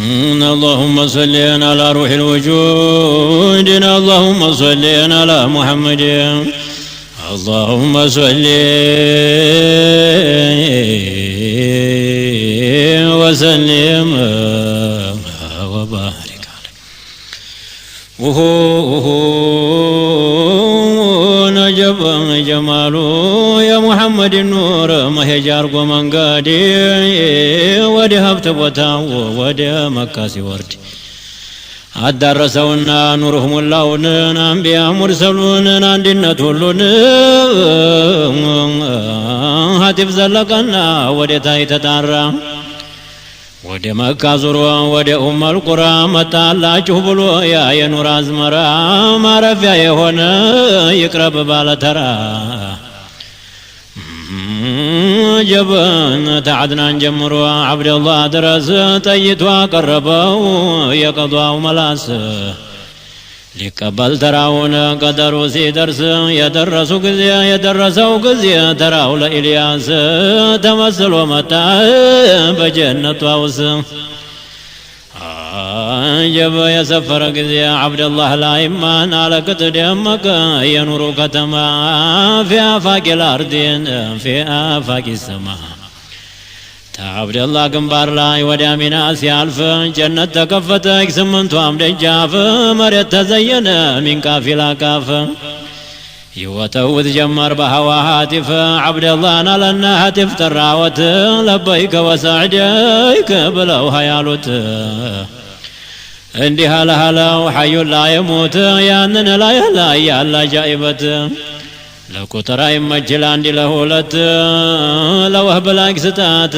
اللهم صل على روح الوجود، اللهم صل على محمد، اللهم صل وسلم وبارك عليه. ነጀበ ጀማሉ የሙሐመድ ኑር መሄጃ አርጎ መንገድ ወደ ሀብት ቦታው ወደ መካ ሲወርድ አዳረሰውና ኑርህ ሙላውን አንቢያ ሙርሰሉንን አንድነት ሁሉን ሀቲፍ ዘለቀና ወደ ታይ ተጣራ ወደ መካ ዙሮ ወደ ኡመል ቁራ መጣላችሁ ብሎ ያ የኑር አዝመራ ማረፊያ የሆነ ይቅረብ ባለተራ ጀበን ተዓድናን ጀምሮ ዓብደላህ ድረስ ጠይቷ ቀረበው የቀዷው መላስ ሊቀበል ተራውን ቀደሩ ሲደርስ የደረሱ ጊዜ የደረሰው ጊዜ ተራው ለኢልያስ ተመስሎ መጣ በጀነቷ ውስጥ ጀበ የሰፈረ ጊዜ ዓብደላህ ላይማን አለቅጥ ደመቀ የኑሩ ከተማ ፊ አፋቂ ልአርዲን ፊ አፋቂ ሰማ ተዓብደላህ ግንባር ላይ ወደ አሚና ሲያልፍ ጀነት ተከፈተች ስምንቷም ደጃፍ መሬት ተዘየነ ሚንቃፊላ ቃፍ ይወተውት ጀመር በሀዋ ሀቲፍ ዓብደላህን አለና ሀቲፍ ጠራወት ለበይከ ወሰዕደይከ ብለው ሀያሉት እንዲህ አለሃለው ሐዩን ላ የሙት ያንን ላይ ላይ ያለ ጃኢበት ለቁጥር አይመች ለአንድ ለሁለት ለወህብ ላክ ስጣት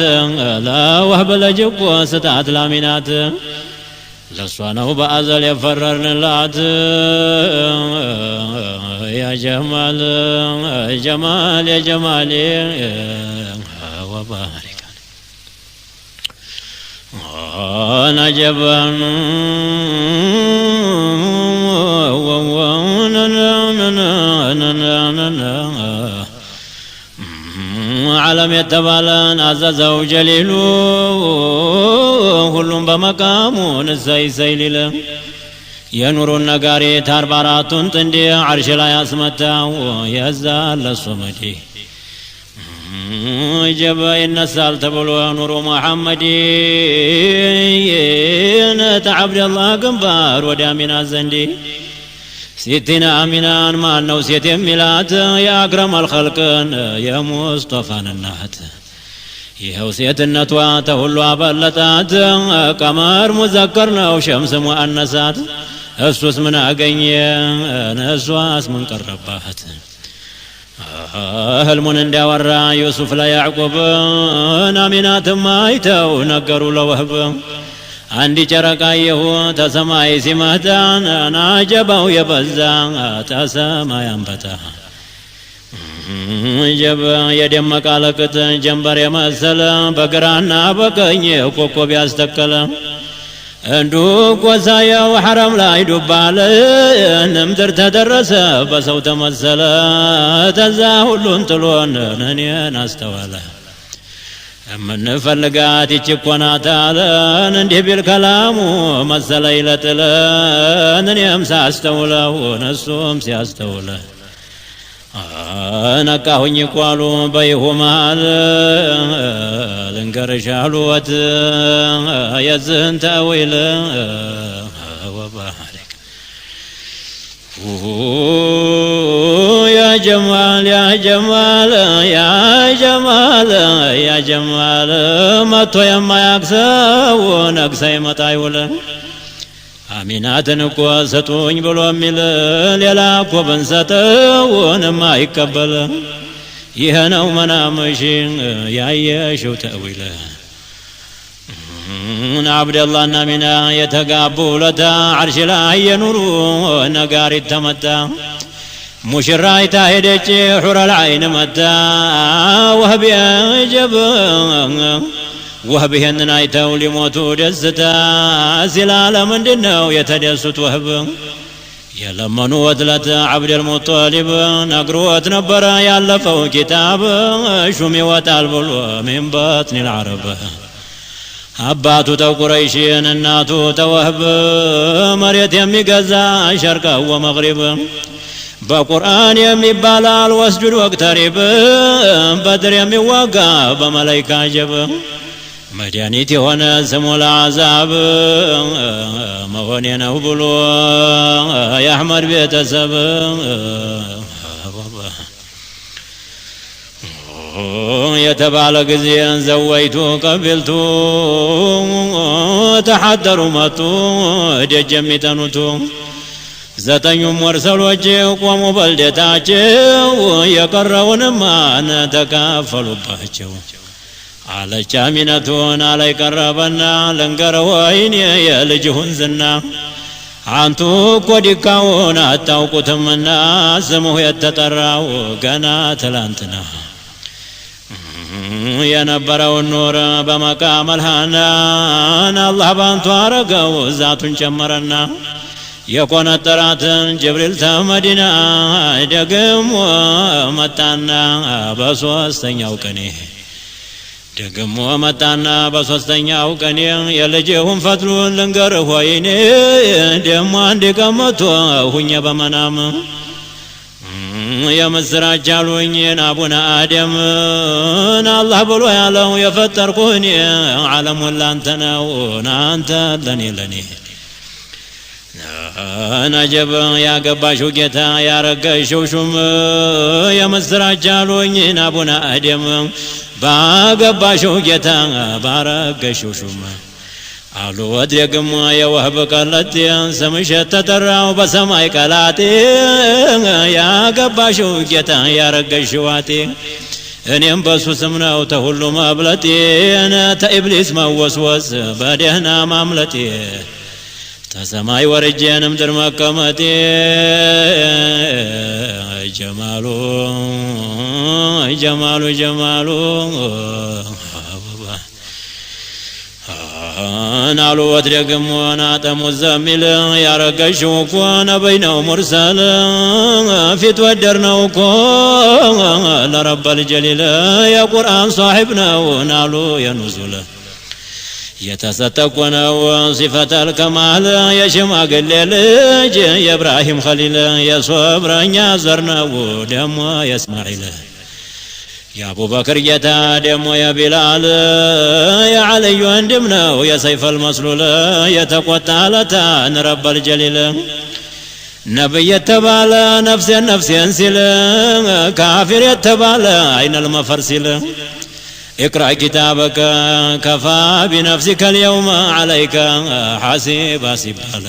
ለወህብ ለጅቆ ስጣት ላሚናት ለእሷ ነው በአዘል የፈረርንላት ያ ጀማል ጀማል የጀማሌ ወባሪክ ነጀበን ዓለም የተባለን አዘዘው ጀሊሉ ሁሉም በመቃሙ ንሰይ ሰይ ሊል የኑሩን ነጋሪት 44ቱን ጥንድ ዓርሽ ላይ አስመታው የዛ ለሱ መዲ ጀበ ይነሳል ተብሎ ኑሩ መሐመድ ተዓብደላህ ግንባር ወደ አሚና ዘንዲ ሲቲና አሚናን ማን ነው ሴት የሚላት የአክረም አልኸልቅን የሙስጠፋን እናት ይኸው ሴትነቷ ተሁሉ አበለጣት። ቀመር ሙዘከር ነው ሸምስ ሙአነሳት እሱስ ምን አገኘ እሷስ ምን ቀረባት? ህልሙን እንዲያወራ ዩሱፍ ለያዕቁብ አሚናትም አይተው ነገሩ ለወህብ አንድ ጨረቃ የሁ ተሰማይ ሲመጣ ናጀባው የበዛ ተሰማይ አንበጣ ጀበ የደመቀ አለቅጥ ጀንበር የመሰለ በግራና በቀኝ ኮከብ ያስተከለ እንዱ ጎሳየው ሐረም ላይ ዱባለ ንምድር ተደረሰ በሰው ተመሰለ ተዛ ሁሉን ጥሎን እኔን አስተዋለ የምንፈልጋት ይቺ እኮ ናት አለን እንዲህ ቢል ከላሙ መሰለ ይለጥለን እኔም ሳስተውለው እነሱም ሲያስተውለ ነቃሁኝ እኮ አሉ በይሁ መሃል ልንገርሽ አሉት የዝህን ተዊል ወባሪክ ያ ጀማል ያ ጀማል ያ ጀማል ያ ጀማል መጥቶ የማያቅ ሰው ነግሰ ይመጣ ይውል አሚናትን እኮ ስጡኝ ብሎ የሚል ሌላ እኮ ብንሰጠውን የማይቀበል ይህ ነው መናምሽ ያየሽው ተእዊል። ዓብደላህና አሚና የተጋቡ ለታ ዓርሽ ላይ የኑሩ ነጋሪት ተመታ ሙሽራይታ ሄደች ሑረል ዓይን መታ ወህብ ጀብ ወህብ ይሄንን አይተው ሊሞቱ ደስታ ሲላለ ምንድን ነው የተደሱት ወህብ የለመኑት ለት ዓብደልሙጠሊብ ነግሮት ነበረ ያለፈው ኪታብ ሹም ይወጣል ብሎ ሚን በጥኒ ልዓረብ አባቱ ተቁረይሽን እናቱ ተወህብ መሬት የሚገዛ ሸርቀ ወመግሪብ በቁርአን የሚባላል ወስጁድ ወቅተሪብ በድር የሚዋጋ በመላይካ ጀብ መድኃኒት የሆነ ስሙ ለአዛብ መሆኔ ነው ብሎ የአሕመድ ቤተሰብ የተባለ ጊዜ ዘወይቱ ቀቢልቱ ተሐደሩ መጡ ደጅ የሚጠኑቱ ዘጠኙም ወርሰሎች ቆሙ በልደታቸው የቀረውንማን ተካፈሉባቸው። አለች አሚነቱን አላይ ቀረበና ልንገረው ወይኔ የልጅሁን ዝና አንቱ እኮ ዲካውን አታውቁትምና ስሙህ የተጠራው ገና ትላንትና የነበረውን ኑር በመቃም አልሃናን አላህ ባንቱ አረገው ዛቱን ጨመረና የቆነጠራትን ጅብሪል ተመዲና ደግሞ መጣና በሶስተኛው ቀኔ ደግሞ መጣና በሶስተኛው ቀኔ የልጅሁን ፈትሉን ልንገርህ ወይኔ ደግሞ አንድ ቀን መጥቶ ሁኜ በመናም የምስራች አሉኝ አቡነ አደምን አላህ ብሎ ያለው የፈጠርኩህ እኔ ዓለሙን ላንተ ነው ናንተ ለኔ ለኔ ነጀብ ያገባሽው ጌታ ያረገሽው ሹም የምስራች አሉኝ አቡነ አደም ባገባሽው ጌታ ባረገሽው ሹም አሉ ወድረግም የወህብ ቀለጤ ስምሽ የተጠራው በሰማይ ቀላጤ ያገባሽው ጌታ ያረገሽው አጤ እኔም በሱ ስም ነው ተሁሉ መብለጤ ተኢብሊስ መወስወስ በደህና ማምለጤ ተሰማይ ወርጄን ምድር መቀመጤ ጀማሉ ጀማሉ ጀማሉ ናሉ ወትደግሞ ናጠሙ ዘሚል ያረገሽው እኮ ነቢይ ነው ሙርሰል ፊት ወደር ነው እኮ ለረበል ጀሊል የቁርአን ሷሒብ ነው ናሉ የኑዙል የተሰጠ እኮ ነው ሲፈተል ከማል የሽማግሌ ልጅ የኢብራሂም ኸሊል የሶብረኛ ዘር ነው ደሞ የእስማዒል የአቡበክር ጌታ ደሞ የቢላል የዓልይ ወንድም ነው የሰይፈል መስሉል የተቆጣ ለታን ረበል ጀሊል ነብይ የተባለ ነፍሴን ነፍሴን ሲል ካፊር የተባለ አይነል መፈር ሲል اقرأ كتابك كفى بنفسك اليوم عليك حسيبا ሲባል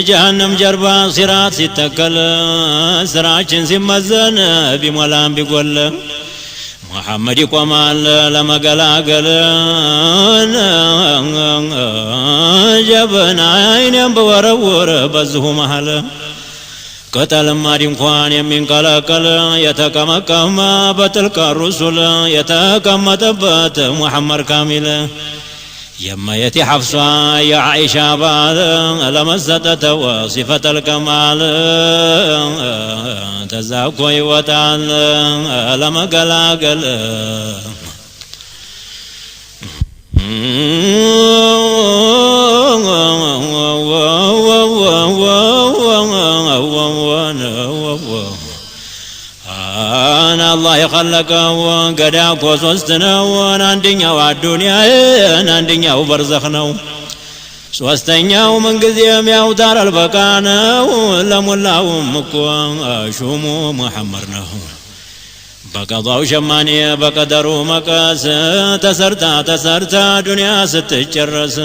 ጀሃነም ጀርባ ሲራት ሲተከል ስራችን ሲመዘን ቢሞላም ቢጎል ሙሐመድ ይቆማል ለመገላገል ጀብና አይኔም ብወረውር በዚሁ መሃል ቅጠልማ ድንኳን የሚንቀለቀል የተቀመቀመ በጥልቅ ሩሱል የተቀመጠበት ሙሐመድ ካሚል የመየቲ ሐፍሷ የዓኢሻ ባል ለመሰጠተው ሲፈተል ከማል ተዛ እኮ ይወጣል ለመገላገል አላህ የኸለቀው ገዳ እኮ ሶስት ነው። አንደኛው አዱንያን አንደኛው በርዘኽ ነው። ሶስተኛው ምንጊዜም ያው ዳረል በቃ ነው። ለሞላውም እኮ ሹሙ መሐመድ ነው። በቀዳው ሸማኔ በቀደሩ መቀስ ተሰርታ ተሰርታ ዱንያ ስትጨረስ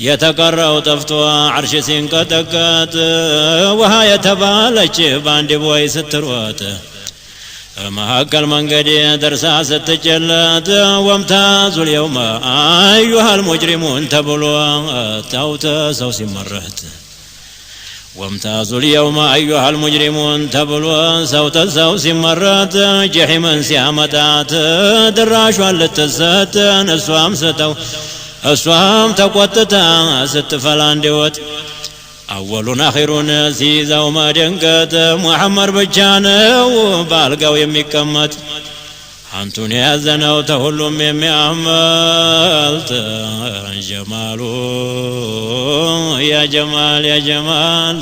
የተቀረው ጠፍቶ ዓርሽ ሲንቀጠቀጥ ውሃ የተባለች በአንድ ቦይ ስትሮጥ መካከል መንገድ ደርሳ ስትጨለጥ ወምታዙል የውመ አዩሃል ሙጅሪሙን ተብሎ ታውተ ሰው ሲመረት ወምታዙል የውመ አዩሃል ሙጅሪሙን ተብሎ ሰው ተሰው ሲመረጥ ጀሒምን ሲያመጣት ድራሿን ልትሰጥ እሷም ስተው እሷም ተቆጥታ ስትፈላ እንዲወጥ አወሉን አኺሩን ሲይዘው መደንገጥ ሙሐመድ ብቻ ነው ባልጋው የሚቀመጥ አንቱን የያዘነው ተሁሉም የሚያመልጥ ጀማሉ ያ ጀማል ያ ጀማል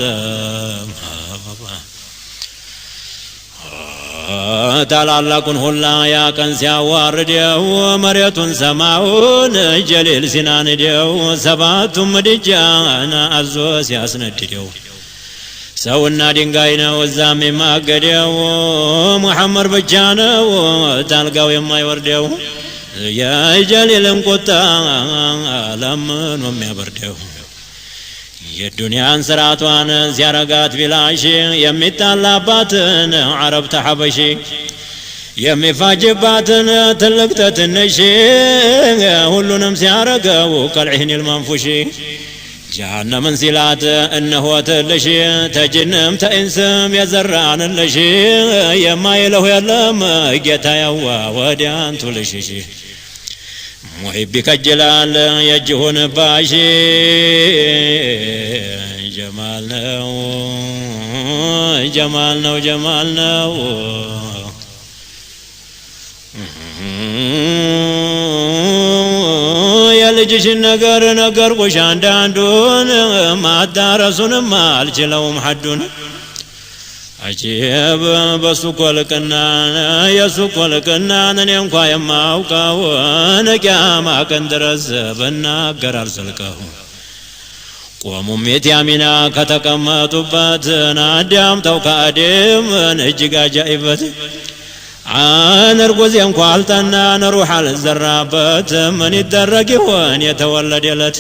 ታላላቁን ሁላ ያ ቀን ሲያዋርደው መሬቱን ሰማውን ጀሊል ሲናንደው ሰባቱም ምድጃን አዞ ሲያስነድደው ሰውና ድንጋይ ነው እዛም የማገደው ሙሐመድ ብቻ ነው ታልጋው የማይወርደው የጀሊልን ቁጣ ለምኖ የሚያበርደው የዱንያን ስርዓቷን ሲያረጋት ቢላሽ የሚጣላባትን አረብ ተሐበሺ የሚፋጅባትን ትልቅ ተትንሽ ሁሉንም ሲያረገው ከልዒህን ልመንፉሺ ጀሃነምን ሲላት እነሆ ትልሽ ተጅንም ተኢንስም የዘራንልሽ የማይለው የለም ጌታ ያዋ ወዲያንቱ ልሽሽ ሙሒብ ይከጅላል የእጅሁን ባሽ ጀማል ነው ጀማል ነው ጀማል ነው የልጅሽን ነገር ነገርኩሽ አንዳንዱን ማዳረሱንም አልችለውም ሐዱን አጂብ በሱ ኮልቅናን የሱ ኮልቅናን እኔ እንኳ የማውቀው ቅያማ ቀን ድረስ ብናገር አልዘልቀው ቆሙም የትያሚና ከተቀመጡበት አዳምተው ከአድም እጅግ አጃኢበት አን እርጉዜ እንኳ አልጠናን ሩሕ አልዘራበት ምን ይደረግ ይሆን የተወለደ ዕለት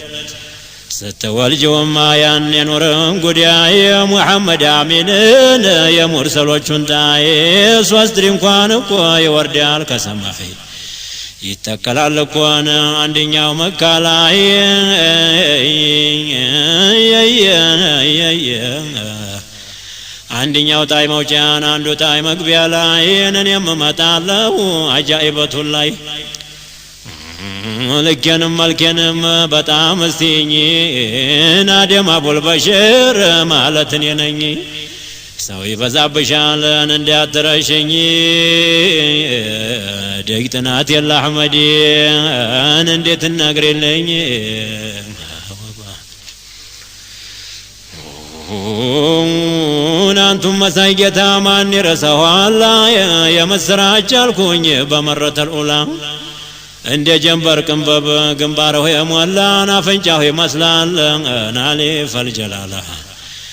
ስትወልጂውማ ያን የኑርን ጉዳይ ሙሐመድ አሚንን የሙርሰሎቹን ጣይ ሶስት ድንኳን እኮ ይወርዳል ከሰማይ ይተከላል እኮን አንደኛው መካ ላይ አንደኛው ጣይ መውጫን አንዱ ጣይ መግቢያ ላይ እኔም እመጣለሁ አጃኢበቱን ላይ ልኬንም መልኬንም በጣም እስቲኝ ናደም አቡል በሽር ማለት እኔ ነኝ ሰው ይበዛብሻልን እንዳትረሽኝ ደግ ጥናት የለ አሕመድን እንዴት ነግሪልኝ አንቱም መሳይ ጌታ ማን ይረሳዋል የምስራች አልኩኝ በመረተል ኡላ እንደ ጀንበር ቅንበብ ግንባርሁ የሞላን አፍንጫሁ ይመስላል ናሊፈል ጀላላ